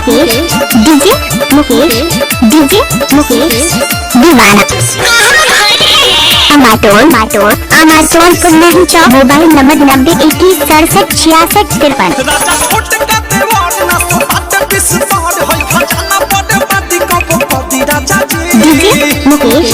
Mukesh DJ Mukesh DJ Mukesh Deewana Amatol Matol Amatol Purnahi Chowk mobile number 90 21 67 66 53। राजा छोट का देवर ना सोतात बिस्तर होई खजाना बड़ बादी कब कदी राजा जी। डीजे मुकेश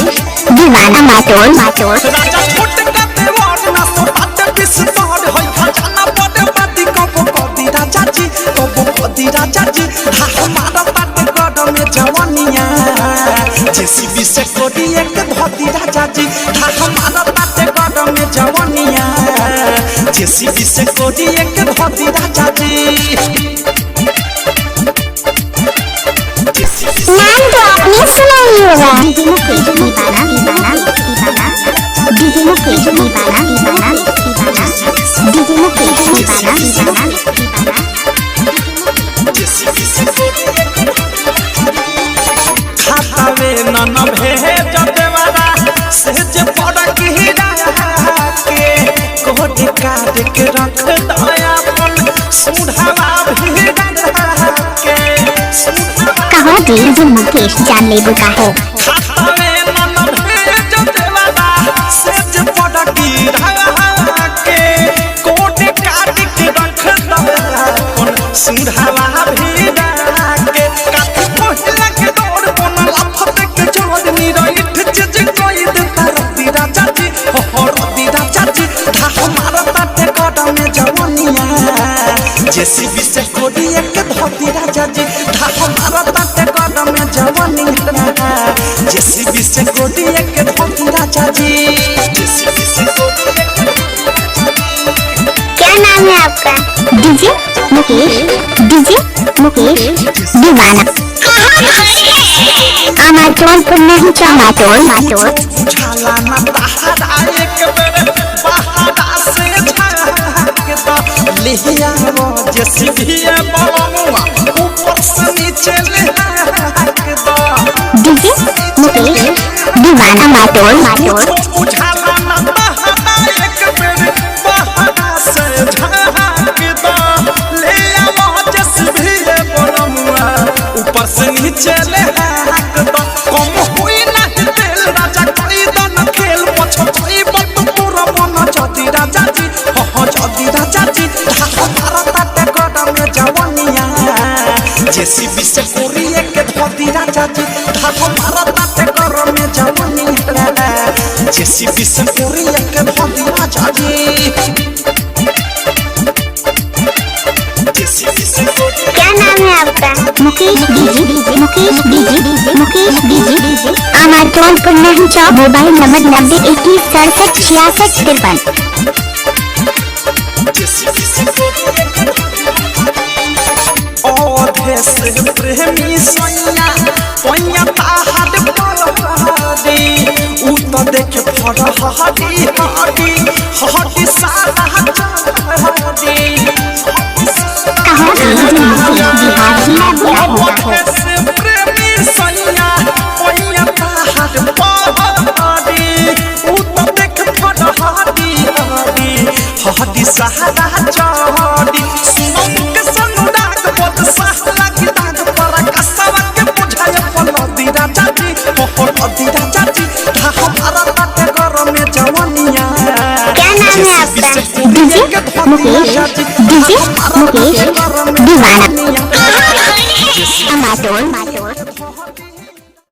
दीवाना माटोल माटोल। राजा छोट का देवर ना सोतात बिस्तर होई खजाना बड़ बादी कब कदी राजा जी, कब कदी राजा जी। हा हमारा तात गड़ में जवानिया जेसीबी से कोडी एक धोती राजा जी। हा हमारा तात गड़ में जवानिया जेसीबी से कोडी एक धोती राजा जी। नाम तो आपने सुना ही होगा। डीजे मुकेश दीवाना दीवाना दीवाना डीजे मुकेश दीवाना दीवाना दीवाना डीजे मुकेश दीवाना दीवाना दीवाना। खातावे नन भेज देवारा से जे पड़ की के कोट काट के रख दया अपन सुढ़ावा भीड़ा के। कहो डीजे मुकेश जान ले बुका हो। खातावे नन भेज देवारा से जे पड़ की के कोट काट के रख दया अपन सुढ़ावा भीड़ा के। काठी पहिला के दौड़ बनल आफत के जोड़ निरइठ चीज कोई देता रति राजा जी, हो रति राजा जी। धा हमारा ताते कदम में जवानिया जेसीबी से कोडी एक धोती राजा जी। धा हमारा ताते कदम में जवानिया जेसीबी से कोडी एक धोती राजा जी। जेसीबी से कोडी एक। क्या नाम है आपका? डीजे मुकेश डीजे मुकेश दीवाना अमाटोल पुन्नही चौक माटोल माटोल। उछाला ना ताहरा एक बेर बहारा से झाँक द लिहिया वो जेसीबी बलमुआ ऊपर से नीचे लिहाक द। डीजे मुकेश दीवाना माटोल माटोल। उछाला ना ताहरा एक बेर बहारा से झाँक द लिहिया वो जेसीबी बलमुआ ऊपर से नीचे लिहाक द। कम हुई नहीं तेल राजा कोई दन खेल पछतई बत पूरा मन जदी राजा जी, हो जदी राजा जी। धा हमारा ताते कदम में जवानिया जेसीबी से कोरी एक धोती राजा जी। धा हमारा ताते कदम में जवानिया जेसीबी से कोरी एक धोती राजा जी। जेसीबी से कोरी। क्या नाम है आपका? Mukesh DJ Mukesh DJ Mukesh DJ Amatol Purnahi Chowk mobile number 90 21 67 66 53। औधे से प्रेमी सैया पैया ताहर पलहरी उ त देख फरहरी हरी हरी सारा चहरी। कहो डीजे मुकेश बिहार जिला बुला होगा। औधे से प्रेमी सैया पैया ताहर पलहरी उ त देख फरहरी हरी हरी सारा चहरी। सुनो के सनुराग बोल सहला की दाग पर कसवा के बुझाय पलदी राजा जी, हो पलदी राजा जी। धा हमारा ताते गरम में जवानिया। क्या नाम है आपका? डीजे मुकेश डीजे मुकेश दीवाना अमाटोल।